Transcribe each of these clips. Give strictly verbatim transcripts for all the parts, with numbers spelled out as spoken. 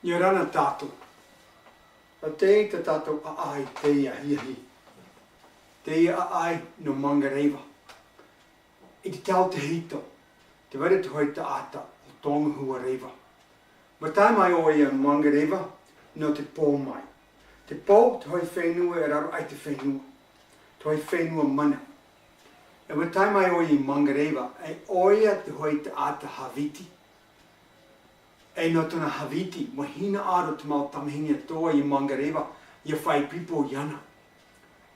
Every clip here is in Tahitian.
ʻIa ora na tātou. ʻA tae i tā tātou ʻāʻai i teie ahiahi. Teie ʻāʻai nō Mangareva. I te tau tahito, tē vai ra te hōʻē taʻata ʻo Tongahuareiva. ʻUa tae mai ʻoia i Mangareva nō te pō mai. Te pō, te hōʻē fenua e raro aʻe i te fenua. Te hōʻē fenua mana. E ʻua tae mai ʻoia i Mangareva, e ʻoia te hōʻē taʻata Haviti. E nō tōna Haviti, ʻua hinaʻaro te mau tamahine atoʻa i Mangareva, ʻia faʻaipoipo iāna.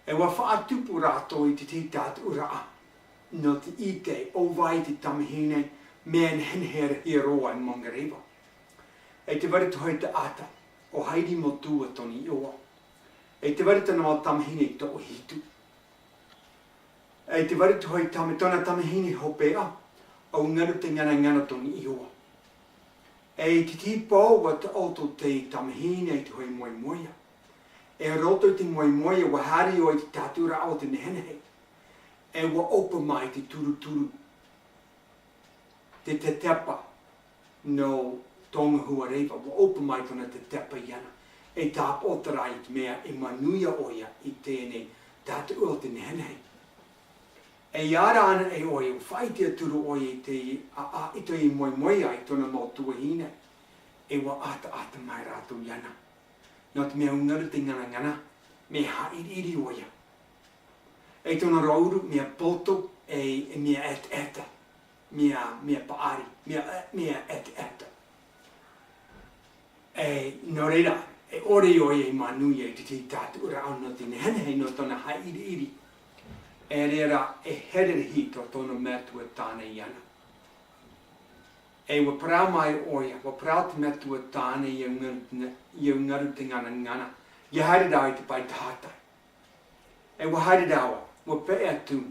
E ʻua faʻatupu rātou i te tahi tātuʻuraʻa, nō te ʻite, ʻo vai te tamahine, mea nehenehe rahi roa i Mangareva. E tē vai ra te hōʻē taʻata, ʻo Hairi Motua tōna iʻoa. E tē vai ra tōna mau tamahine e toʻohitu. E tē vai ra te hōʻē tama-, tōna tamahine hopeʻa, ʻo Ngarutenganangana tōna iʻoa. E i te tahi pō ʻua taʻoto te tamahine i te hōʻē moemoeā. E roto i te moemoeā ʻua haere ʻoia i te tātuʻuraʻa o te nehenehe. E ʻua ʻopa mai te turuturu. Te tetepa nō Tongahuareiva, ʻua ʻopa mai tōna tetepa iāna, e tāpaʻo terā i te mea e manuia ʻoia i teie nei tātuʻu o te nehenehe. E ʻia ara ana ʻoia, ʻua faʻaʻite atu ra ʻoia i te, ā, ā, i te moemoeā i tōna mau tuahine, e ʻua ʻataʻata mai rātou iāna. Nō te mea ʻo Ngarutenganangana, mea haʻiriʻiri ʻoia. E tōna rāuru, mea poto, e, e mea ʻetaʻeta. Mea, mea paʻari, mea, mea ʻetaʻeta. E, nō reira, e ʻore ʻoia i manuia i te tahi tātuʻuraʻa nō te nehenehe nō tōna haʻiriʻiri. E reira, e here rahi tō tōna metua tāne iāna. E ʻua parau mai ʻoia, ʻua parau te metua tāne iā Ngarute-, iā Ngarutenganangana, ʻia haere rāua i te pae tahatai. E ʻua haere rāua, ʻua peʻe atu,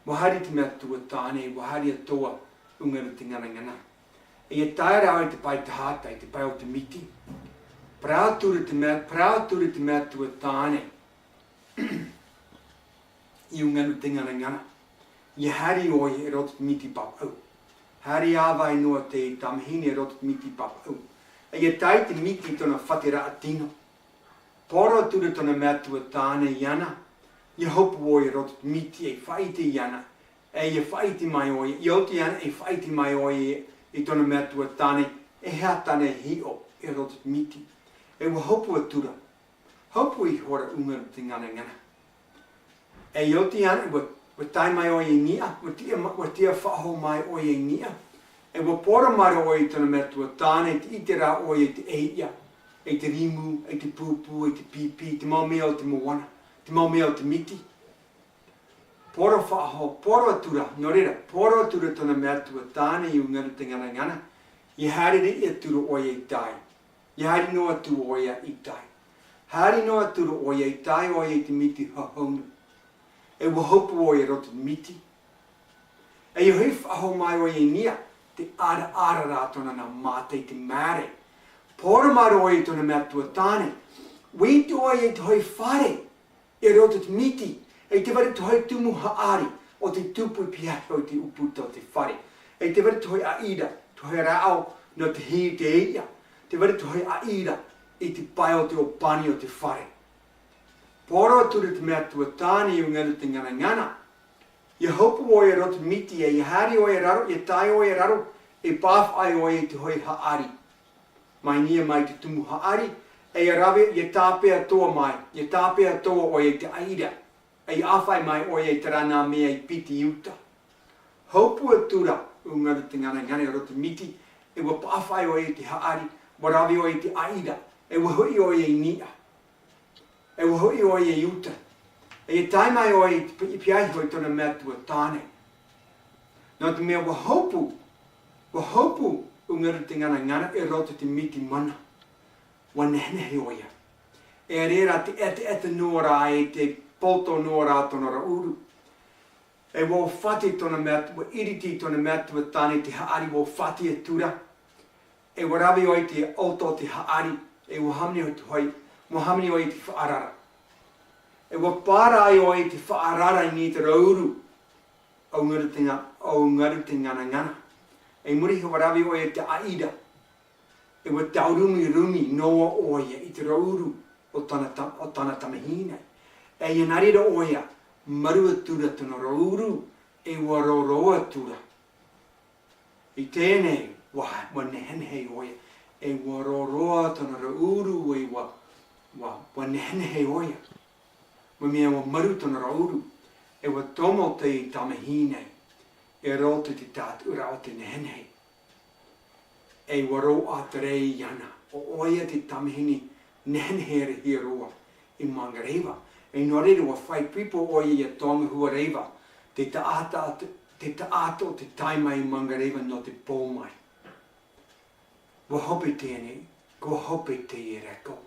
ʻua haere te metua tāne, ʻua haere atoʻa ʻo Ngarutenganangana. E ʻia tae rāua i te pae tahatai, te pae o te miti. Parau atu ra te me-, parau atu ra te metua tāne iā Ngarutenganangana. ʻIa haere ʻoia i roto i te miti pāpaʻu. Haere ā vai noa te tamahine i roto i te miti pāpaʻu. E ʻia tae i te miti i tōna fātiraʻa tino. Poro atu ra tōna metua tāne iāna, ʻia hopu ʻoia i roto i te miti e faʻaʻite iāna, e ʻia faʻaʻite mai ʻoia, ʻia oti ana e faʻaʻite mai ʻoia i tōna metua tāne, e aha tāna e hiʻo i roto i te miti. E ʻua hopu atu ra, hopu ihora ʻo Ngarutenganangana. E ʻia oti ana, ʻua, ʻua tae mai ʻoia i niʻa, ʻua tiʻa ma-, ʻua tiʻa faʻahou mai ʻoia i niʻa. E ʻua poro mai ra ʻoia i tōna metua tāne, tē ʻite ra ʻoia i te ʻēʻa, i te rimu, i te pūpū, i te pīpī, te mau mea o te moana, te mau mea o te miti. Poro faʻahou, poro atu ra, nō reira, poro atu ra tōna metua tāne iā Ngarutenganangana, ʻia haere riʻi atu ra ʻoia i tae. ʻIa haere noa atu ʻoia i tae. Haere noa atu ra ʻoia i tae ʻoia i te miti hahau nō. E ʻua hopu ʻoia i roto i te miti. E ʻia hoʻi faʻahou mai ʻoia i niʻa, tē ʻaraʻara ra tōna nā mata i te mare. Poro mai ra ʻoia i tōna metua tāne. ʻUa ʻite ʻoia i te hōʻē fare i roto i te miti, e tē vai ra te hōʻē tumu haʻari, ʻo tē tupu i pihaʻi iho i te ʻūputa o te fare. E tē vai ra te hōʻē ʻāʻira, te hōʻē rāʻau, nō te hī i te ʻēʻa. Tē vai ra te hōʻē ʻāʻira i te pae o te ʻōpani o te fare. Poro atu ra te metua tāne iā Ngarutenganangana. ʻIa hopu ʻoia i roto i te miti, e ʻia haere ʻoia i raro, ʻia tae ʻoia i raro, e pāfaʻi ʻoia i te hōʻē haʻari. Mai niʻa mai te tumu haʻari, e ʻia rave, ʻia tāpeʻa atoʻa mai, ʻia tāpeʻa atoʻa ʻoia i te ʻāʻira, e ʻia ʻāfaʻi mai ʻoia i terā nā mea i piti i uta. Hopu atu ra ʻo Ngarutenganangana i roto i te miti, e ʻua pāfaʻi ʻoia i te haʻari, ʻua rave ʻoia i te ʻāʻira, e ʻua hoʻi ʻoia i niʻa. E ʻua hoʻi ʻoia i uta. E ʻia tae mai ʻoia i te pi-, i pihaʻi iho i tōna metua tāne. Nō te mea ʻua hopu, ʻua hopu ʻo Ngarutenganangana i roto i te miti mana. ʻUa nehenehe ʻoia. E reira tē ʻetaʻeta noa ra, e tē poto noa ra tōna rāuru. E ʻua ʻōfati tōna met-, ʻua ʻiriti tōna metua tāne i te haʻari, ʻua ʻōfati atu ra. E ʻua rave ʻoia i te ʻoto o te haʻari, e ʻua hāmani ʻoia i te hōʻē, ʻua hāmani ʻoia i te faʻarara. E ʻua pārae ʻoia i te faʻarara i niʻa i te rāuru ʻo Ngarutenga-, ʻo Ngarutenganangana. I muri iho ʻua rave ʻoia i te ʻāʻira. E ua taurumirumi noa ʻoia i te rāʻuru o tana ta-, o tana tamahine. E ʻia nā reira ʻoia, maru atura tōna rāʻuru, e ua rōrō atura. I teie nei, ua, ua nehenehe ʻoia, e ua rōrō tōna rāʻuru, e ua, ua, ua nehenehe ʻoia. Mai mea ua maru tōna rāʻuru, e ua tomo te tamahine, e roto i te tātaʻuraʻa o te nehenehe. E ua roaʻa terā iāna, ʻo ʻoia te tamahine nehenehe rahi roa i Mangareva. E nō reira ua faʻaipoipo ʻoia iā Tongahuareva, te taʻata, te, te taʻata o te tae mai i Mangareva nō te pō mai. Ua hope teie nei, ua hope teie rākau.